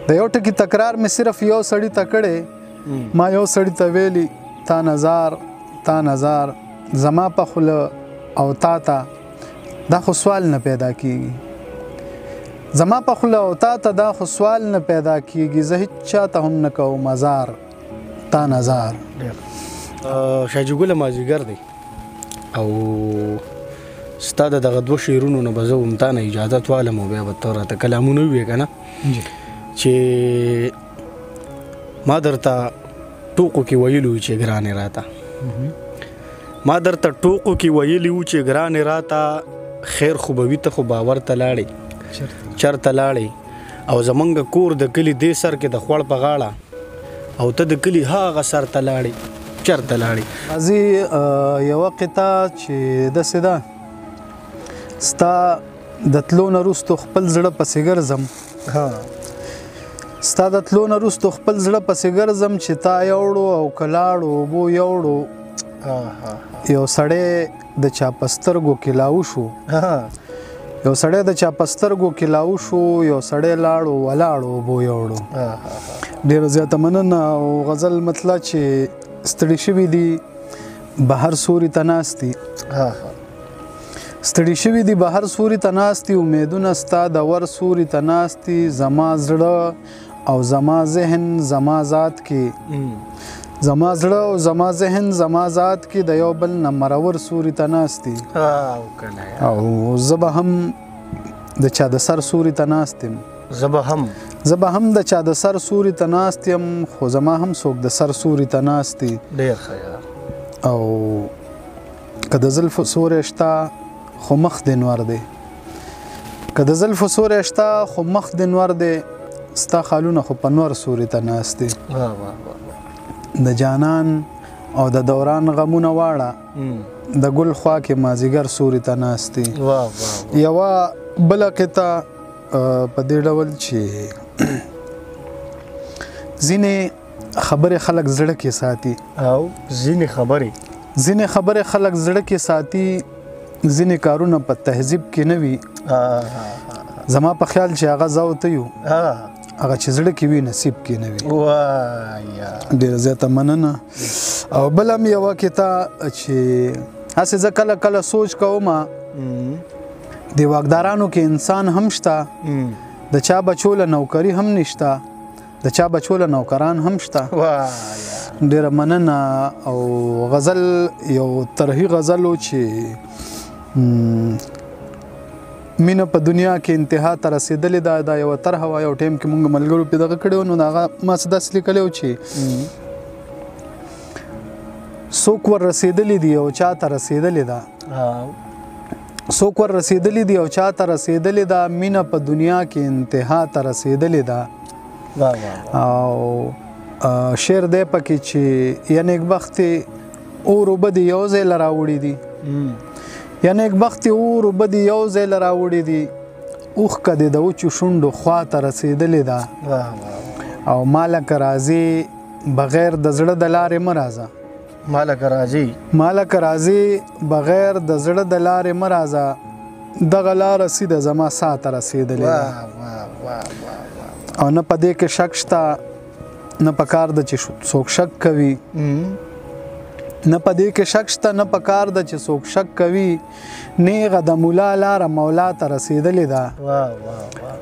د یو ټکي تکرار مې صرف یو سړي ته کړی. ما یو سړي ته ویلي تا نظر تا نظر زما په خوله او تا ته دا خو سوال نه پیدا کیږي، زما په خوله او تا ته دا خو سوال نه پیدا کیږي، زه هیڅ چاته هم نه کوم مزار تا نظر. شاه جي ګله مازیګر دی او ستا د دغه دوه شعرونو نه به زه هم تا نه اجازت والم او بیا به ته راته کلامونه ووایې که نه، چې ما درته ټوکو کې ویلي وو چې ګرانې راته، ما درته ټوکو کې ویلي وو چې ګرانې راته، خیر خو به وي ته خو باور ته لاړې چرته لاړې، او زمونږ کور د کلي دې سر کې د خوړ په غاړه او ته د کلي هغه سر ته لاړې چرته لاړې. قاضي یوه قطعه چې داسې ده، ستا د تلو نه وروستو خپل زړه پسې ګرځم، ستا د تلو نه وروستو خپل زړه پسې ګرځم، چې تا یوړو او که لاړو اوبو یوړو، یو سړی د چا په سترګو کې لاهو شو، یو سړی د چا په سترګو کې لاهو شو، یو سړی لاړو ولاړو اوبو یوړو. ډېره زیاته مننه. او غزل مطلع چې ستړي شوي دي بهر سوري ته ناست دي، ستړي شوي دي بهر سوري ته ناست دي، امیدونه ستا د ور سوري ته ناست دي، زما زړه او زما ذهن زما ذات کې، زما زړه او زما ذهن زما ذات کې د یو بل نه مرور سوري ته ناست دي، او زه به هم د چا د سر سوري ته ناست یم، زه به هم د چا د سر سوري ته ناست یم، خو زما هم څوک د سر سوري ته ناست دي. ډېر ښه یار. او که د زلفو سوری شته خو مخ دې نور دی، که د زلفو سوری شته خو مخ دې نور دی، ستا خالونه خو په نور سوري ته ناست دي. د جانان او د دوران غمونه واړه د ګل خوا کې مازیګر سوري ته ناست دي. یوه بله قطعه په دې ډول چې ځینې خبرې خلک زړه کې ساتي، او ځینې خبرې خلک زړه کې ساتي، ځینې کارونه په تهذیب کې نه وي. زما په خیال چې هغه زه او ته یو، هغه چې زړه کې وي نصیب کې نه وي. ډېره زیاته مننه. او بل هم یوه کتاب چې هسې زه کله کله سوچ کوم، د واکدارانو کې انسان هم شته، د چا بچو له نوکري هم نشته، د چا بچو له نوکران هم شته. ډېره مننه. او غزل یو طرحي غزل و چې مینه په دنیا کې انتها ته رسېدلې ده، دا یوه طرحه وه. یو ټایم کې مونږ ملګرو پرې دغه کړی و، نو هغه ما څه داسې لیکلی و چې څوک ور رسېدلي دي او چا ته رسېدلې ده، څوک ور رسېدلي دي او چا ته رسېدلې ده، مینه په دنیا کې انتها ته رسېدلې ده. او شعر دی پکې چې یا نېکبختې اور اوبه دې یو ځای له راوړي دي، یا نېکبختې اور اوبه دې یو ځای له راوړي دي، اوښکه دې د وچو شونډو خوا ته رسېدلې ده. او ما لکه راځې بغیر د زړه د لارې مه راځه، ما لکه راځې بغیر د زړه د لارې مه راځه، دغه لاره سیده زما ساه ته رسېدلې ده. او نه په دې کې شک شته، نه په کار ده چې څوک شک کوي، نه په دې کې شک شته، نه په کار ده چې څوک شک کوي، نیغه د مولا لاره مولا ته رسېدلې ده.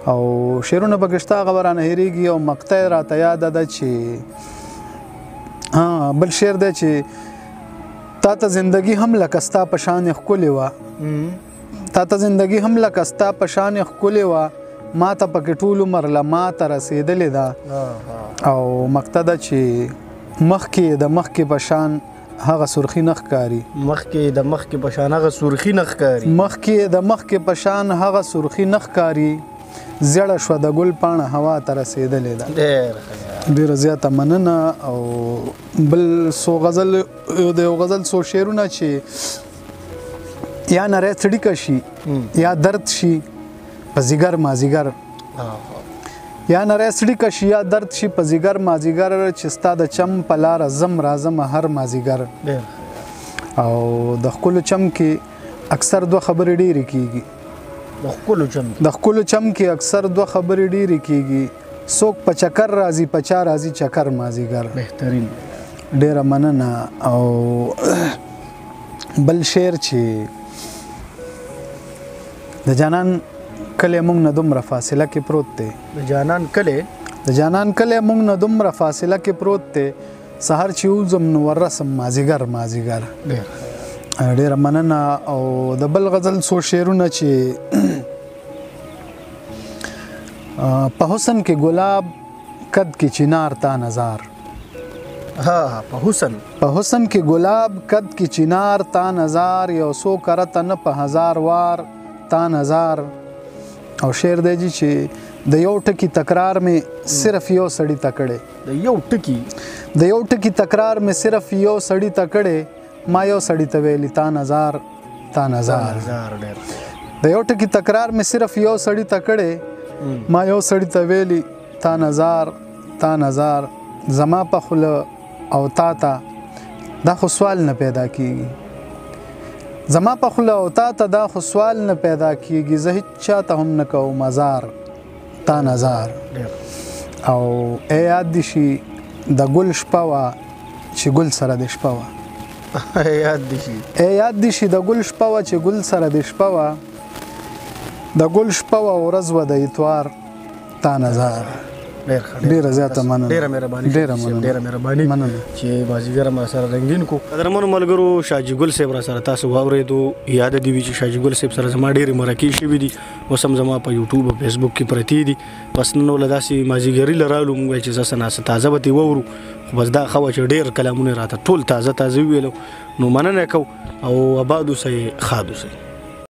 او شعرونه پکې شته، هغه به رانه هېرېږي. او مقطع راته یاده ده چې بل شعر دی چې تا ته زندگی هم لکه ستا په شان ښکلې وه، تا ته زندگی هم لکه ستا په شان ښکلې وه، ما ته پکې ټول عمر له ما ته رسېدلې ده. او مقطع ده چې مخکې د مخکې په شان هغه سرخي نه ښکاري، مخکې د مخکې په شان هغه سرخي نه ښکاري، مخکې د مخکې په شان هغه سرخي نه ښکاري، زیړه شوه د ګل پاڼه هوا ته رسېدلې ده. ډېره زیاته مننه. او بل څو غزل، د یو غزل څو شعرونه چې یا نری څړیکه شي یا درد شي په ځیګر مازیګر، یا نری څړیکه شي یا درد شي په ځیګر مازیګر، چې ستا د چم په لاره ځم راځم هر مازیګر. او د ښکلو چم کې اکثر دوه خبرې ډېرې کیږي، د ښکلو چم کې اکثر دوه خبرې ډېرې کیږي، څوک په چکر راځي په چا راځي چکر مازیګر. بهترین، ډیره مننه. او بل شعر چې د جانان کلی مونږ نه دومره فاصله کې پروت دی، د جانان کلی، د جانان کلی مونږ نه دومره فاصله کې پروت دی، سهار چې وځم نو ورسم مازیګر مازیګر. ډیره مننه. او د بل غزل څو شعرونه چې په حسن کې ګلاب قد کې چنار تا نظار. ها، په حسن، په حسن کې ګلاب قد کې چنار تا نظار، یو څو کرته نه په هزار وار تا نظار. او شعر دی چې د یو ټکي تکرار مې صرف یو سړي ته کړی، د یو ټکي، د یو ټکي تکرار مې صرف یو سړي ته کړی، ما یو سړي ته ویلي تا نظار تا نظار. د یو ټکي تکرار مې صرف یو سړي ته کړی، ما یو سړي ته ویلي تا نظار تا نظار. زما په خوله او تا ته دا خو سوال نه پیدا کیږي، زما په خوله او تا ته دا خو سوال نه پیدا کیږي، زه هیچا ته هم نه کوم مزار تا نظار. او ای یاد دې شي د ګل شپه وه چې ګل سره د شپه وه، یاد دې شي، ای یاد دې شي د ګل شپه وه چې ګل سره د شپه وه، د ګل شپه وه ورځ وه د اتوار تا نظار. ډیره زیاته مننه، ډیره مهرباني، ډیره مننه، ډیره مهرباني مننه چې مازیګر ما سره رنگین کو. قدرمنو ملګرو، شاجي ګل صاحب را سره تاسو واورېدو. یاد دی وي چې شاجي ګل صاحب سره زما ډېرې مرکې شوې دي، اوس هم زما په یوټیوب او فیسبوک کې پرتې دي. بس نن له داسې مازیګري له رالو، موږ ویل چې زه څه ناڅه تازه به ترې واورو، خو بس دا ښه وه چې ډېر کلامونه راته ټول تازه تازه وویلو. نو مننه کوو او اباد اوسئ، ښاد اوسئ.